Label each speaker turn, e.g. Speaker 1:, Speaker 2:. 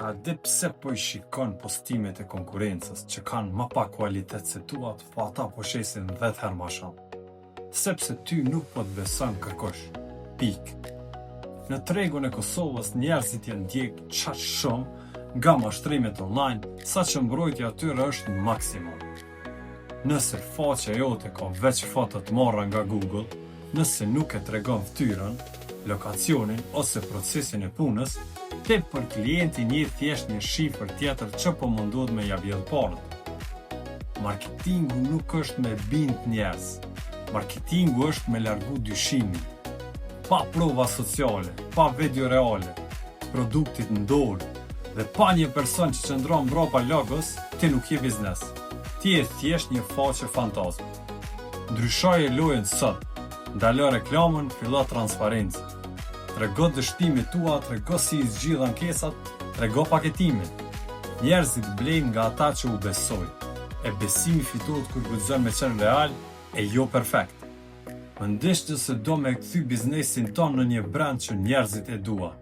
Speaker 1: A di pse po i shikon postimet e konkurrencës që kanë ma pak kualitet se tuat, po ata po shesin 10 herë ma shumë? Sepse ty nuk po të beson kërkush. Pik. Në tregun e Kosovës njerëzit janë djeg qaq shumë nga mashtrimet online, sa që mbrojtja atyre është maksimum. Nëse faqja jote ka veç foto të marra nga Google, nëse nuk e tregon fytyrën, lokacionin ose procesin e punës, ti për klientin je thjesht një shifër tjetër që po mundohet me ja vjedh paret. Marketingu nuk është me bind njerëz. Marketingu është me largu dyshimin. Pa prova sociale, pa video reale, produktit në dorë dhe pa një person që qëndron mbrapa logos, ti nuk je biznes. Ti je thjesht një faqe fantazmë. Ndryshoje lojën sot. Ndalo reklamën, fillo transparencën. Trego dështimet tua, trego si i zgjidh ankesat, trego paketimin. Njerëzit blejnë nga ata që u besojnë. E besimi fitohet kur guxon me qenë real e jo perfekt. Më ndiq nëse do me kthy biznesin tonë në një brand që njerëzit e duan.